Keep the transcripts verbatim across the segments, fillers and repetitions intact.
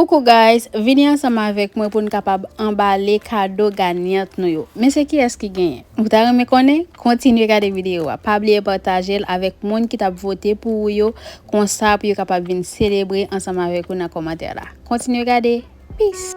Coucou guys, vini ansanm avèk mwen pou n kapab anbale kado ganyant nou yo. Men se kiyès ki genyen? Ou ta renmen konnen? Kontinye gade videyo a. Pa bliye pataje l avèk moun ki t ap vote pou ou yo, konsa pou yo kapab vin selebre ansanm avèk ou nan kòmantè la. Kontinye gade. Peace.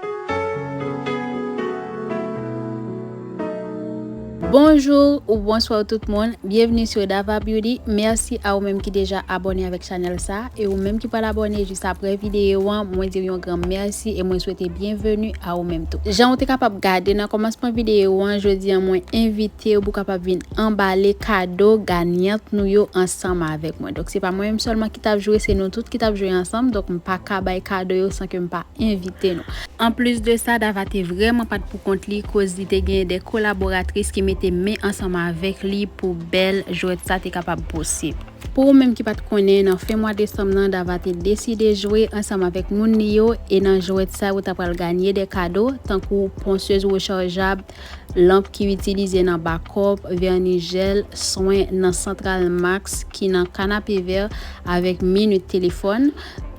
Bonjou ou bonswa tout moun. Byenvni sou Dava Beauty. Mèsi a ou menm ki deja abòne avèk chanèl sa. E ou menm ki pral abòne jis apre videyo an, mwen di w yon gran mèsi e mwen swete byenveni a ou menm tou. Jan ou te kapab gade nan kòmansman videyo an, jodi an mwen envite w pou kapab vin anbale kado ganyant nou yo ansanm avèk mwen. Donk se pa mwen menm sèlman ki t ap jwe, se nou tout ki t ap jwe ansanm. Donk m pa ka bay kado yo san ke m pa envite nou. Anplis de sa, Dava te vrèman pa t pou kont li, koz li te genyen de kolaboratris ki mete men ansanm avèk li pou bèl jwèt sa te kapab posib. Pou ou menm ki pa t konnen, nan fen mwa desanm nan, Dava te deside jwe ansanm avèk moun li yo, e nan jwèt sa, ou ta pral ganye de kado, tankou ponsez rechajab, lanp ki itilize nan bakòp, vèni jèl, swen nan Central Max ki nan Kanapevè avèk minit telefòn.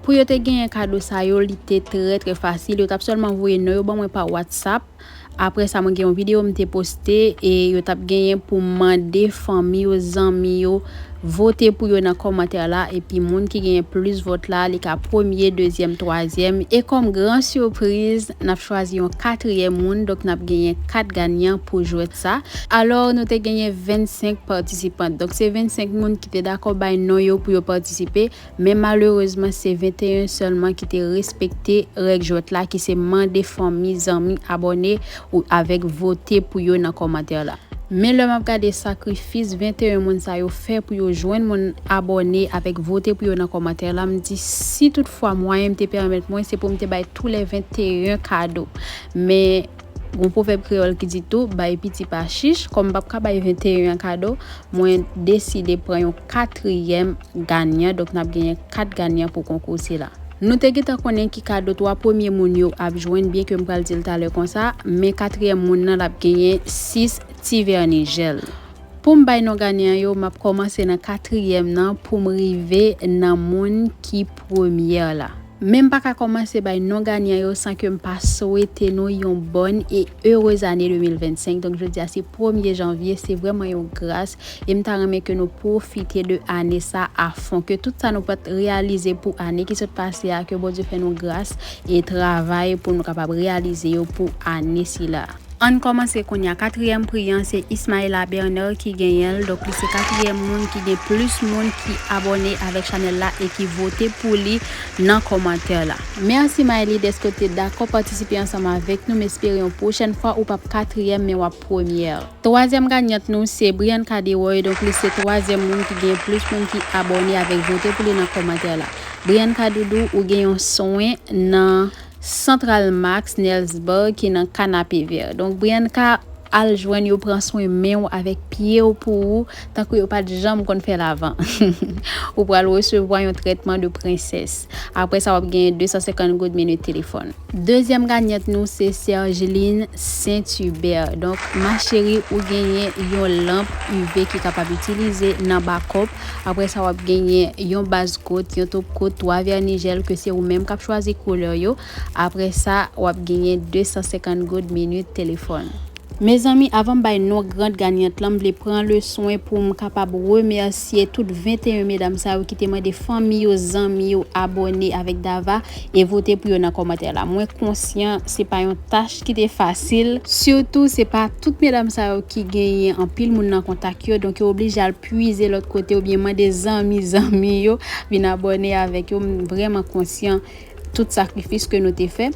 Pou yo te genyen kado sa yo, li te trè, trè fasil. Yo t ap sèlman voye non yo ban mwen pa WhatsApp. Apre sa, mwen gen yon videyo m te poste e yo t ap genyen pou mande fanmi yo, zanmi yo, vote pou yo nan kòmantè la, epi moun ki genyen plis vòt la, li ka premye, dezyèm, twazyèm. E kòm gran sipriz, n ap chwazi yon katriyèm moun, donk n ap genyen kat ganyan pou jwèt sa. Alò, nou te genyen vennsenk patisipan. Donk, se vennsenk moun ki te dakò bay non yo pou yo patisipe, men malerezman, se venteyen sèlman ki te respekte règ jwèt la, ki se mande fanmi, zanmi, abòne ou avèk vote pou yo nan kòmantè la. Men lè m ap gade sakrifis venteyen moun sa yo fè pou yo jwenn moun abòne avèk vote pou yo nan kòmantè la, m di si toutfwa mwayen m te pèmèt mwen, se pou m te bay tou le venteyen kado. Men gon pwovèb kreyòl ki di tou, bay piti pa chich. Kòm m p ap ka bay venteyen an kado, mwen deside pran yon katriyèm ganyan. Donk, n ap genyen kat ganyan pou konkou sila. Nou te gentan konnen ki kado twa premye moun yo ap jwenn, byenke m pral di l talè konsa, men katriyèm moun nan l ap genyen sis ti vèni jèl. Pou m bay non ganyan yo, m ap kòmanse nan katriyèm nan pou m rive nan moun ki premyè la. Men m pa ka kòmanse bay non ganyan yo san ke m pa swete nou yon bòn e erez ane de mil vennsenk. Donk, jodi a se premye janvye, se vrèman yon gras. E m ta renmen ke nou pwofite de ane sa a fon, ke tout sa nou pa t reyalize pou ane ki sot pase a, ke Bondye fè nou gras e travay pou nou kapab reyalize yo pou ane sila. Ann kòmanse kounye a. Katriyèm pri an se Ismaïla Bernard ki genyen l. Donk, li se katriyèm moun ki gen plis moun ki abòne avèk chanèl la e ki vote pou li nan kòmantè la. Mèsi Mayli dèske w te dakò patisipe ansanm avèk nou. M espere yon pwochèn fwa ou p ap katriyèm, men w ap premyè. Twazyèm ganyant nou se Brianka Deroy, donk li se twazyèm moun ki gen plis moun ki abòne avèk vote pou li nan kòmantè la. Brianka Doudou, ou gen yon swen nan Central Max Nelsburg ki nan Kanapevè. Donk Brianka, al jwenn yo pran swen men w avèk pye w pou ou, tankou yo pa t janm konn fè l avan. Ou pral resevwa yon trètman de prensès. Apre sa, w ap genyen de san senkant goud minit telefòn. Dezyèm ganyant nou se Sergeline Saint-Hubert. Donk, ma chérie, ou genyen yon lanp U V ki kapab itilize nan bakòp. Apre sa, w ap genyen yon baz kot, yon top kot, twa vèni jèl ke se ou menm k ap chwazi koulè yo. Apre sa, w ap genyen de san senkant goud minit telefòn. Mezanmi, avan m bay non grand ganyant lan, m vle pran le swen pou m kapab remèsye tout venteyen medam sa yo ki te mande fanmi yo, zanmi yo abòne avèk Dava e vote pou yo nan kòmantè la. Mwen konsyan se pa yon tach ki te fasil, sitou se pa tout medam sa yo ki genyen anpil moun nan kontak yo, donk yo oblije al pwize lòt kote oubyen mande zanmi zanmi yo vin abòne avèk yo. M vrèman konsyan tout sakrifis ke nou te fè.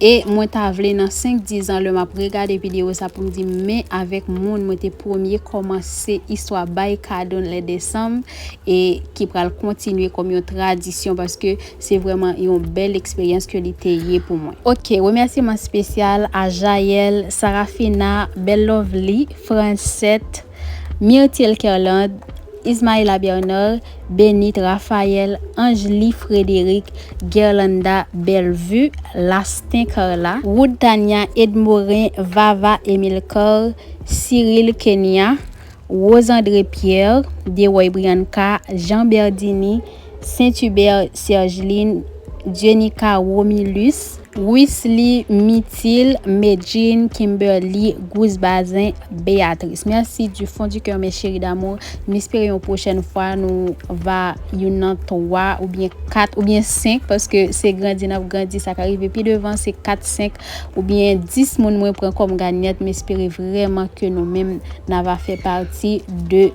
E mwen ta vle nan senk, diz an, lè m ap regade videyo sa pou m di, men avèk moun mwen te premye kòmanse istwa bay kado lè desanm e ki pral kontinye kòm yon tradisyon, paske se vrèman yon bèl eksperyans ke li te ye pou mwen. Oke, remèsiman espesyal a Jaël, Sarafina, Belle Lovely, Francette, Myrtil Kerland, Ismaïla Bernard, Benit Raphaël, Angely Frédéric, Guerlanda Bellevue, Lastin Carla, Wood Tania, Edmorin, Vava Emilcar, Cyril Kenya, Rosandre Pierre, Deroy Brianka, Jean Berdini, Saint Hubert Sergeline, Jenica Romilus, Wisly Mitil, Medjine, Kimberly, Goose Bazin, Béatrice. Merci du fond du cœur, mes chéris d'amour. M espere yon pwochèn fwa nou va youn nan twa oubyen kat oubyen senk, paske se grandi n ap grandi, sa ka rive pi devan, se kat, senk oubyen dis moun mwen pran kòm ganyant. M espere vrèman ke nou menm n ava fè pati de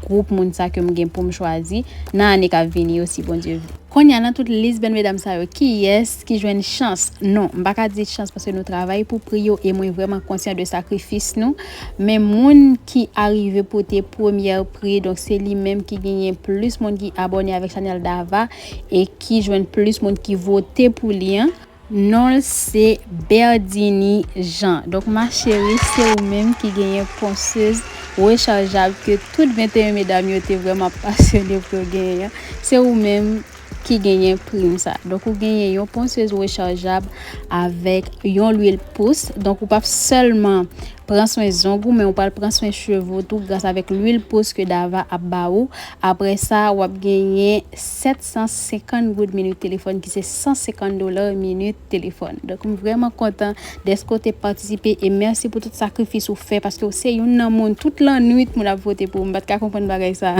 gwoup moun sa ke m gen pou m chwazi nan ane k ap vini yo, si Bondye vle. Kounye a, nan tout lis bèl medam sa yo, kiyès ki jwenn chans? Non, m pa ka di chans paske nou travay pou pri yo e mwen vrèman konsyan de sakrifis nou. Men moun ki arive pote premyè pri, donk se li menm ki genyen plis moun ki abòne avèk chanèl Dava e ki jwenn plis moun ki vote pou li an. Non l se Berdini Jean. Donk, ma chérie, se ou menm ki genyen ponsez rechajab ke tout venteyen medam yo te vrèman pasyone pou yo genyen an. Se ou menm ki genyen prim sa. Donk, ou genyen yon ponsez rechajab avèk yon lwil pous. Donk, ou p ap sèlman pran swen zong ou, men ou pral pran swen cheve w tou gras avèk lwil pous ke Dava ap ba ou. Apre sa, w ap genyen sèt san senkant goud minit telefòn, ki se san senkant dola minit telefòn. Donk, m vrèman kontan dèske w te patisipe e mèsi pou tout sakrifis ou fè, paske w se youn nan moun, tout lannwit moun ap vote pou ou. M pa t ka konprann bagay sa.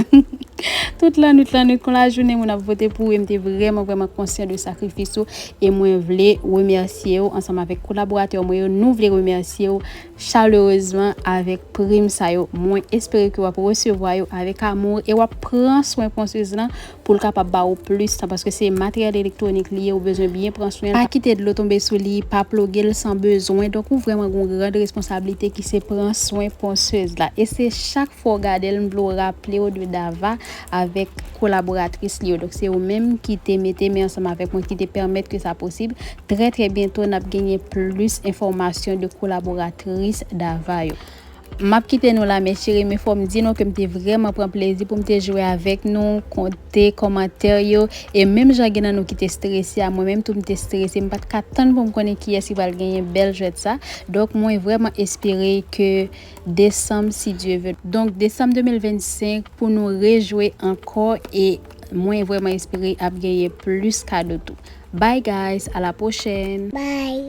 Tout lannwit, lannwit kon lajounen, moun ap vote pou ou, e m te vrèman, vrèman konsyan de sakrifis ou, e mwen vle remèsye w ansanm avèk kolaboratè mwen yo, nou vle remèsye w chalerezman avèk prim sa yo. Mwen espere ke w ap resevwa yo avèk amou e w ap pran swen ponsez lan pou l kapab ba ou plis tan, paske se materyèl elektwonik li ye, ou bezwen byen pran swen l. Pa kite dlo tonbe sou li, pa ploge l san bezwen. Donk, ou vrèman gen yon gran responsablite ki se pran swen ponsez la. E se chak fò w gade l, m vle w raple w de Dava avèk kolaboratris li yo. Donk, se yo menm ki te mete men ansanm avèk mwen, ki te pèmèt ke sa posib. Trè, trè byento, n ap genyen plis enfòmasyon de kolaboratris Dava yo. M ap kite nou la, mes chéris, men fò m di nou ke m te vrèman pran plezi pou m te jwe avèk nou, konte kòmantè yo, e menm jan gen nan nou ki te strese a, mwen menm tou m te strese, m pa t ka tann pou m konnen kiyès ki pral genyen bèl jwèt sa. Donk, mwen vrèman espere ke desanm, si Dye vle. Donk, desanm de mil vennsenk pou nou rejwe ankò, e mwen vrèman espere ap genyen plis kado tou. Bye guys, à la prochaine. Bye.